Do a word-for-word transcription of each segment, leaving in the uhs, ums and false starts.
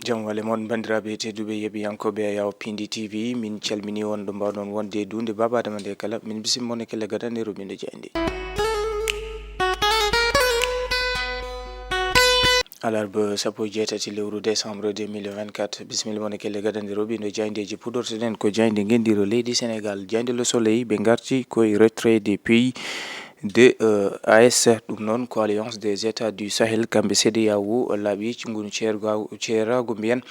Jam wale mon, banndiraaɓe tedduɓe yeɓiyankooɓe Yawo Pindi T V, min calmini on ɗo mbaawɗon wonde e duunde Baaba Adama nde kala. Min bisimmi mon e kelle gadande roɓindo jayndi. Alarba sappo e jeetati lewru décembre deux mille vingt-quatre. Bisimilla mon e kelle gadande roɓindo jayndeeji. Puɗortoɗen ko jaynde ngenndiro leydi Sénégal, jaynde Le Soleil, ɓe ngarti koye retrait des pays de, euh, A E S, ɗum noon ko Alliance des États du Sahel, kamɓe C E D E A O, laaɓi ngun ceerga-, ceeraagu mbiyen.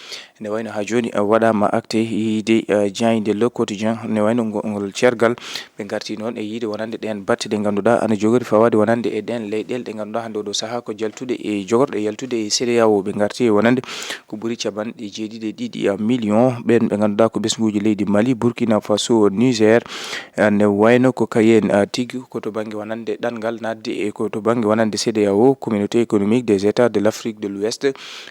Ne wayno haa jooni, eh, waɗaama acte e yiide, eh, jaynde Le Quotidien, ne wayno ngo-, ngol ceergal. Ɓe ngarti noon e yiide wonande ɗeen batte ɗe ngannduɗaa ana jogori fawaade wonande e ɗeen leyɗeele ɗe ngannduɗaa hannde oɗo sahaa ko jaltuɗe e jogorɗe yaltude e C E D E A O. Ɓe ngarti e wonande ko ɓuri capanɗe jeeɗiɗi e ɗiɗi million ɓeen ɓe ngannduɗaa ko ɓesnguuji leydi Mali, Burkina Faso, Niger, eh, ne wayno ko Cayenne, eh, tigi ko to bannge wonande ɗanngal naatde e ko to bannge wonande C E D E A O, Communauté économique des États de l'Afrique de l'Ouest.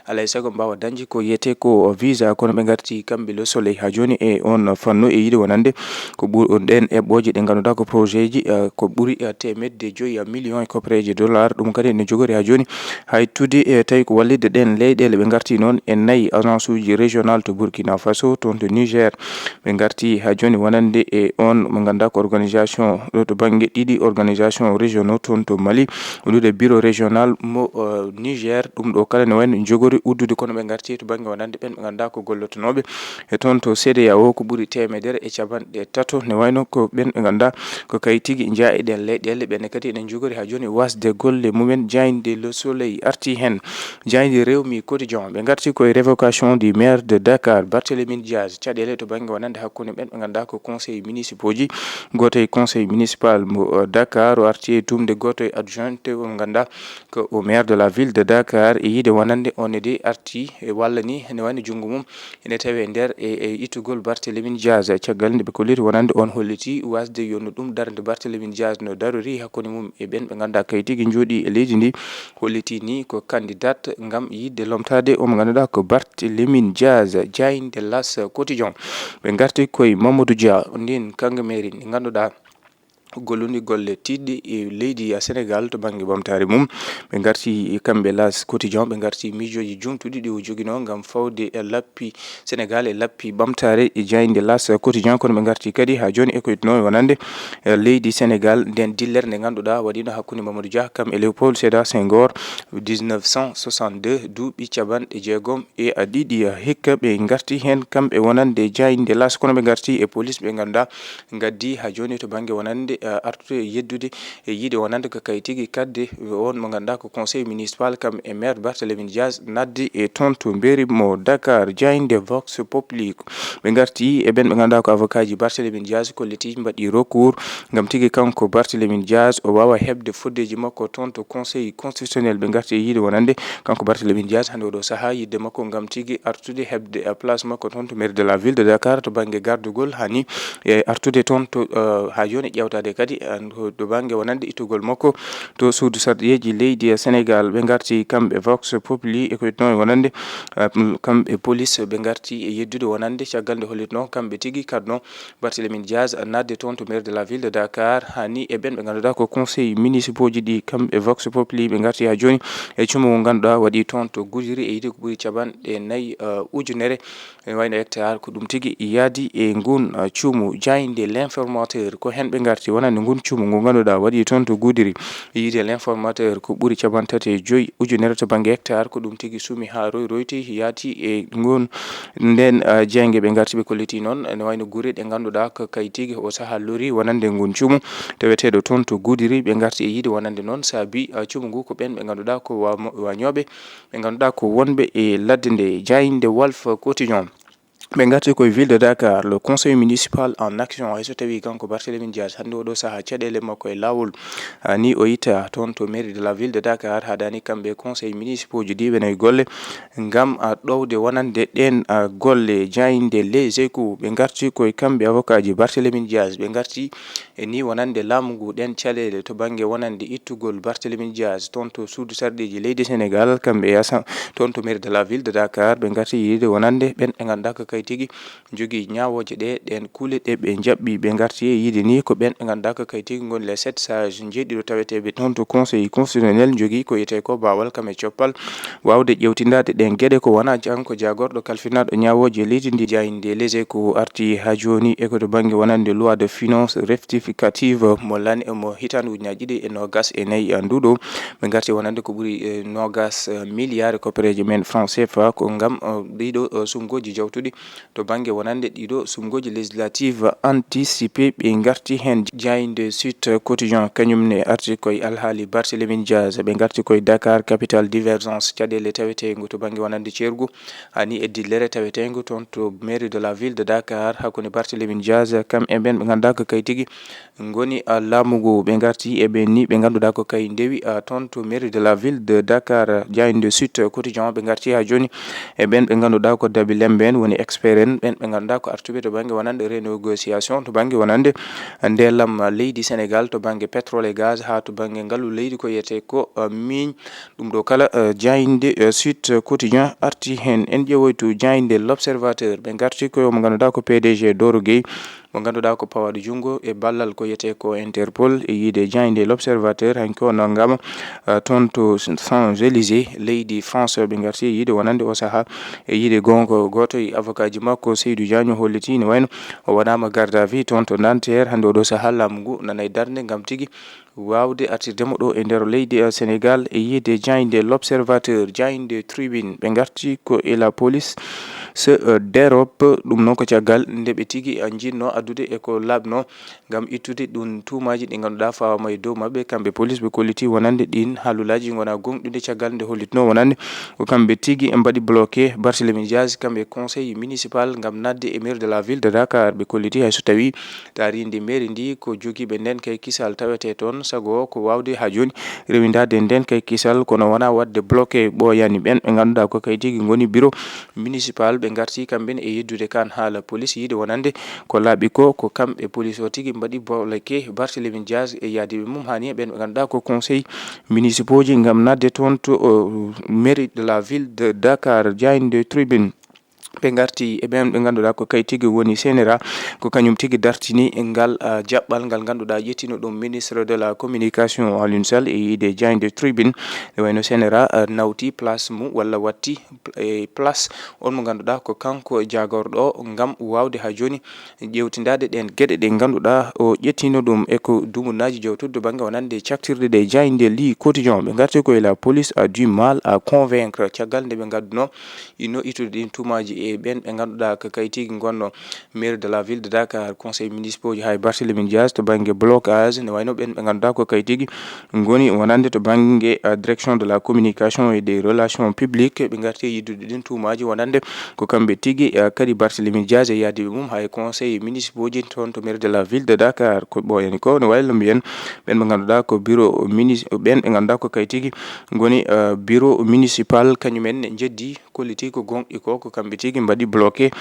Alaa e sago mbaawa dañde ko yiyetee ko visa, kono ɓe ngarti kamɓe Le Soleil haa jooni e oon fannu e yiide wonande ko ɓur-, ɗeen eɓɓooje ɗe ngannduɗaa ko projet ji, eh, ko ɓuri, eh, teemedde joyi million e koppareeje dollar. Ɗum kadi ene jogori haa jooni haytude, eh, tawi ko wallitde ɗeen leyɗeele. Ɓe ngarti noon e nayi agence uji régional to Burkina Faso, toon to Niger. Ɓe ngarti haa jooni wonande e oon mo ngannduɗaa ko organisation ɗo to bannge ɗiɗi organisation régionaux toon to Mali, wondude bureau régional mo, eh, Niger. Ɗum ɗo kala ne wayno jogori uddude, kono ɓe ngarti to bannge wonande ɓeen ɓe ngannduɗaa ko gollotonooɓe e toon to C E D E A O ko ɓuri teemedere e capanɗe tato, ne wayno ko ɓeen ɓe ngannduɗaa ko kay tigi njeyaa e ɗeen leyɗeele. Ɓeen kadi ene jogori haa jooni wasde golle mumen. Jaynde Le Soleil arti heen. Jaynde Rewmi Quotidien, ɓe ngarti koye révocation du maire de Dakar, Barthélémy Diaz. Caɗeele to bannge wonande hakkunde ɓeen ɓe ngannduɗaa ko conseil municipaux ji. Gooto e conseil municipal mo, eh, Dakar o arti e tumde gooto e adjointe mo ngannduɗaa ko o maire de la ville de Dakar, e yiide wonande on ne de arti e walla ni ene wayno junngo mum ene tawee nder e, e ittugol Barthélémy Diaz. Caggal nde ɓe kolliti wonande on holliti wasde yo no ɗum darnde Barthélémy Diaz no darori hakkunde mum e ɓeen ɓe ngannduɗaa kay tigi njooɗi e leydi ndi, holliti ni ko candidat ngam yiɗde lomtaade o mo ngannduɗaa ko Barthélémy Diaz. Jaynde L'As Quotidien, ɓe ngarti koye Mamadou Dia, ndin kanko mairie ndi ngannduɗaa gollundi golle tiiɗɗe e leydi ya Sénégal to bannge ɓamtaare mum. Ɓe ngarti kamɓe L'As Quotidien, ɓe ngarti miijooji jumtuɗi ɗi o joginoo ngam fawde e lappi Sénégal e lappi ɓamtaare e jaynde L'As Quotidien, kono ɓe ngarti kadi haa jooni e ko ittnoo e wonande, eh, leydi Sénégal, nden dillere nde ngannduɗaa waɗiino hakkunde Mamadou Dia kam e Léopold Sédar Senghor, dix-neuf cent soixante-deux, duuɓi capanɗe jeegom e ɗiɗi hikka. Ɓe ngarti heen kamɓe wonande jaynde L'As, kono ɓe ngarti e police ɓe ngannduɗaa ngaddi haa jooni to bannge wonande, eh, artude e yeddude e yiide wonande ko kay tigi kaɗde on mo ngannduɗaa ko conseil municipal kam e maire Barthélémy Diaz naatde e toon to mairie mo Dakar. Jaynde Vox Populi, ɓe ngarti e ɓeen ɓe ngannduɗaa ko avocat ji Barthélémy Diaz, kolliti mbaɗi recours ngam tigi kanko Barthélémy Diaz o waawa heɓde foddeeji makko toon to conseil constitutionnel. Ɓe ngarti e yiide wonande kanko Barthélémy Diaz hannde oɗo sahaa yiɗde makko ngam tigi artude heɓde, eh, place makko toon to mairie de la ville de Dakar to bannge gardugol, hani e artude toon to, eh, haa jooni ƴeewtaade kadi, eh, to bannge wonande ittugol makko to suudu sarɗiyeeji leydi e Sénégal. Ɓe ngarti kamɓe Vox Populi e ko ittnoo e wonande, eh, kamɓe police ɓe ngarti e yeddude wonande caggal nde hollitnoo kamɓe tigi kaɗnoo Barthélémy Diaz naatde toon to maire de la ville de Dakar, hani e ɓeen ɓe ngannduɗaa ko conseil municipaux ji ɗi. Kamɓe Vox Populi ɓe ngarti haa jooni e cuumu ngu ngannduɗaa waɗi toon to Gudiri e yiide ko ɓuri capanɗe nayi, eh, ujunere. Ene wayno hectare ko ɗum tigi yaadi e ngun, eh, cuumu. Jaynde L'Informateur, ko heen ɓe ngarti wonande ngun cuumu ngu ngannduɗaa waɗi toon to Gudiri. Yiide L'Informateur ko ɓuri capanɗe tati e joyi ujunere to bannge hectare, ko ɗum tigi suumi haa roy royti yaadi e ngun. Nden, eh, jeynge ɓe ngarti ɓe kolliti noon ene wayno gure ɗe ngannduɗaa ko kay tigi o sahaa lori wonande ngun cuumu taweteeɗo toon to Gudiri. Ɓe ngarti e yiide wonande noon saabi, eh, cuumu ngu ko ɓeen ɓe ngannduɗaa ko wa-, wañooɓe ɓe ngannduɗaa ko wonɓe e ladde nde. Jaynde Walf Quotidien, ɓe ngarti koye ville de Dakar, le conseil municipal en action. Hay so tawii kanko Barthélémy Diaz hannde oɗo sahaa caɗeele makko e laawol, ah, ni o itta toon to mairie de la ville de Dakar, haɗaani kamɓe conseil municipaux ji ɗi ɓe nayi golle ngam, ah, ɗowde wonande ɗeen, ah, golle. Jaynde Les Échos, ɓe ngarti koye kamɓe avocat ji Barthélémy Diaz, ɓe ngarti e ni wonande laamu ngu ɗeen caɗeele to bannge wonande ittugol Barthélémy Diaz toon to suudu sarɗiiji leydi Sénégal, kamɓe e asa-, toon to mairie de la ville de Dakar, ɓe ngarti yiide wonande ɓeen ɓe ngannduɗaa ko kay tigi jogii ñaawooje ɗe, ɗeen kuule ɗe ɓe njaɓɓi, ɓe ngarti e yiide ni ko ɓeen ɓe ngannduɗaa ko kay tigi ngoni les sept sages njeeɗiɗo taweteeɓe toon to Conseil constitutionnel, njogii ko wiyetee ko baawal kam e coppal waawde ƴeewtindaade ɗeen geɗe. Ko wonaa kanko jaagorɗo kalfinaaɗo ñaawooje leydi ndi, jaaynde Les Échos arti haa jooni e ko to bannge wonande loi de finance rectificative mo lan-, mo hitaande ujunaaji ɗiɗi e noogas e nayi, nduɗo ɓe ngarti wonande ko ɓuri, eh, noogas, eh, milliard koppereeje men franc C F A, ko ngam, eh, ɗiɗo, eh, sumgooji jawtuɗi to bannge wonande ɗiɗo sumgooji législative anticipé. Ɓe ngarti heen, jaaynde Sud Quotidien kañum ne arti koye alhaali Barthélémy Dias, ɓe ngarti koye Dakar, capitale divergence, caɗeele taweteengo to bannge wonande ceergu, hani e dillere taweteengo toon to mairie de la ville de Dakar, hakkunde Barthélémy Dias kam e ɓeen ɓe ngannduɗaa ko kay tigi ngoni, ah, laamu ngu. Ɓe ngarti e ɓeen ni ɓe ngannduɗaa ko kay ndewi, ah, toon to mairie de la ville de Dakar, jaaynde Sud Quotidien, ɓe ngarti haa jooni e ɓeen ɓe ngannduɗaa ko Dabi Lembe en woni expert en, ɓeen ɓe ngannduɗaa ko artuɓe to bannge wonande renégociation, to bannge wonande ndeelam leydi Sénégal, to bannge pétrole et gaz, haa to bannge ngalu leydi ko wiyetee ko, ah, mine. Ɗum ɗo kala, eh, jaaynde, eh, Sud Quotidien arti heen. En ƴeewoytu jaaynde L'Observateur, ɓe ngarti ko mo ngannduɗaa ko P D G Doro Gueye, mo ngannduɗaa ko pawaaɗo junngo e ballal ko wiyetee ko Interpol. E yiide jaaynde L'Observateur, hanki o nanngama, eh, toon to Champs-Élysées, leydi France, ɓe ngarti e yiide wonande o sahaa e yiide goonga gooto e avocat ji makko, Seydou Diagne, hollitii ne wayno o waɗaama garde à vue toon to Nanterre. Hannde oɗo sahaa laamu ngu nanay darnde ngam tigi waawde artirde mo ɗo e nder leydi, eh, Sénégal, e yiide jaaynde L'Observateur, jaaynde Tribune. Ɓe ngarti ko e la police, eh, d'Europe, ɗum noon ko caggal nde ɓe tigi, eh, njiɗno addude e ko laaɓno ngam ittude ɗum tuumaaji ɗi ngannduɗaa fawama e dow maɓɓe. Kamɓe police ɓe kolliti wonande ɗin haalulaaji ngonaa goongɗuɗi caggal nde hollitno wonande ko kamɓe tigi mbaɗi bloqué Barthélémy Dias, kamɓe conseil municipal ngam naatde e maire de la ville de Dakar. Ɓe kolliti hay so tawi taariindi mairie ndi ko jogiiɓe nden kay kisal tawetee toon, sago ko waawde haa jooni rewindaade nden kay kisal, kono wonaa waɗde bloqué ɓooyaani ɓeen ɓe ngannduɗaa ko kay tigi ngoni bureau municipal. Ɓe ngarti kamɓe ne e yeddude kan haala police yiide wonande ko laaɓi ko, ko kamɓe police o tigi mbaɗi bloqué Barthélémy Dias e yaadiiɓe mum, hani e ɓeen ɓe ngannduɗaa ko conseil municipaux ji ngam naatde toon to, o, mairie de la ville de Dakar, jaaynde Tribune. Ɓe ngarti e ɓeen ɓe ngannduɗaa ko kay tigi woni C N R A, ko kañum tigi dartini ngal, ah, jaɓɓal ngal ngannduɗaa ƴettino ɗum ministre de la communication Aliou Sall e yiide jaaynde Tribune. Nde wayno C N R A, ah, nawti place mum walla watti e place on mo ngannduɗaa ko kanko jaagorɗo ngam waawde haa jooni ƴeewtindaade ɗeen geɗe ɗe ngannduɗaa o ƴettino ɗum e ko dumunaaji jawtuɗo bannge wonande caktirɗe ɗe. Jaaynde Le Quotidien, ɓe ngarti ko e la police a du mal à convaincre caggal nde ɓe ngadduno inno ittude ɗin tuumaaji e ɓeen ɓe ngannduɗaa ko kay tigi ngonno maire de la ville de Dakar, conseil municipaux ji, hay Barthélémy Dias to bannge blocage, ne wayno ɓeen ɓe ngannduɗaa ko kay tigi ngoni wonande to bannge, ah, direction de la communication et des relations publiques, ɓe ngarti e yiddude ɗin tuumaaji wonande ko kamɓe tigi, ah, kadi Barthélémy Dias e yaadiiɓe mum hay conseil municipaux ji toon to maire de la ville de Dakar. Ko ɓooyani ko ne waylo mbiyen ɓeen ɓe ngannduɗaa ko bureau munis-, ɓeen ɓe ngannduɗaa ko kay tigi ngoni, ah, bureau municipal, kañumen ne njeddi kolliti ko goongɗi ko, ko kamɓe tigi mbaɗi bloqué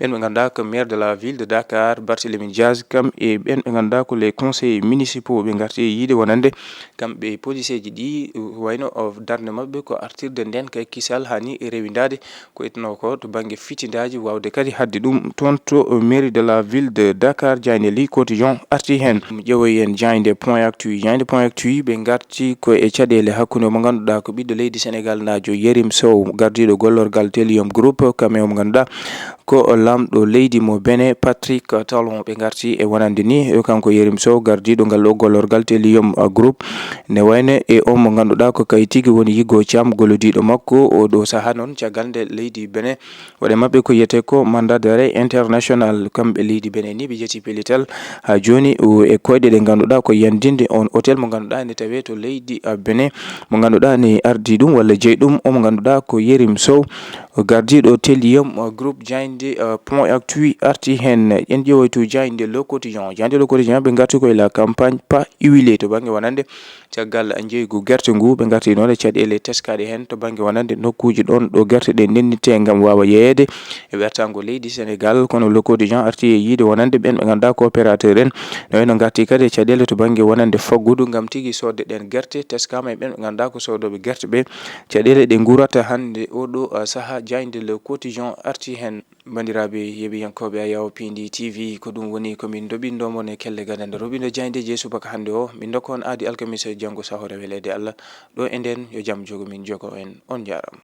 ɓeen ɓe ngannduɗaa ko maire de la ville de Dakar, Barthélémy Dias, kam e ɓeen ɓe ngannduɗaa ko les conseillers municipaux. Ɓe ngarti e yiide wonande kamɓe policeeji ɗi, wayno o darnde maɓɓe ko artirde nden kay kisal hani e rewindaade ko itno ko to bannge fitindaaji, waawde kadi haɗde ɗum toon to mairie de la ville de Dakar. Jaaynde Le Quotidien arti heen. Ƴeewoyen jaaynde Point Actu. Jaaynde Point Actu, ɓe ngarti ko e caɗeele hakkunde mo ngannduɗaa ko ɓiɗɗo leydi Sénégal naajo Yérim Sow, gardiiɗo gollorgal Telium Group, kam e mo ngannduɗaa ko laamɗo leydi mo Benin, Patrick Talon. Ɓe ngarti e wonande ni, e kanko Yérim Sow, gardiiɗo ngal ɗo gollorgal Telium, uh, Group, ne wayno e on mo ngannduɗaa ko kay tigi woni Yigo Thiam, gollodiiɗo makko o ɗo sahaa noon, caggal nde leydi Benin waɗe maɓɓe ko wiyetee ko mandat d'arrêt international. Kamɓe leydi Benin ni ɓe ƴetti pellital haa jooni o e koyɗe ɗe ngannduɗaa ko yandinde on hôtel mo ngannduɗaa ne tawee to leydi, uh, Benin, mo ngannduɗaa ne ardi ɗum walla jeyi ɗum o mo ngannduɗaa ko Yérim Sow, gardiiɗo Telium, uh, Group. Jaaynde, uh, Point Actu arti heen. En ƴeewoytu jaaynde Le Quotidien. Jaaynde Le Quotidien, ɓe ngarti ko e la campagne pas huilée to bannge wonande caggal njeeygu gerte ngu. Ɓe ngarti noon e caɗeele teskaaɗe heen to bannge wonande nokkuuji ɗoon ɗo gerte ɗe ndennittee ngam waawa yeeyeede e wertaango leydi Sénégal. Kono Le Quotidien arti e yiide wonande ɓeen ɓe ngannduɗaa ko opérateur en, ne wayno ngarti kadi e caɗeele to bannge wonande faggudu ngam tigi soodde ɗeen gerte, teskaama e ɓeen ɓe ngannduɗaa ko soodooɓe gerte ɓe. Caɗeele ɗe nguurata hannde oɗo, uh, sahaa, jaaynde Le Quotidien arti heen. Banndiraaɓe yeeɓiyankooɓe Ayawo Pindi T V, ko ɗum woni ko min ndoɓinɗo mon e kelle gadande roɓindo jaaynde jeesu baka hannde o. Min ndokka on aadi alkamisa janngo sahore weleede Allah. Ɗo e nden yo jam jogo min jogo en. On njaaraama.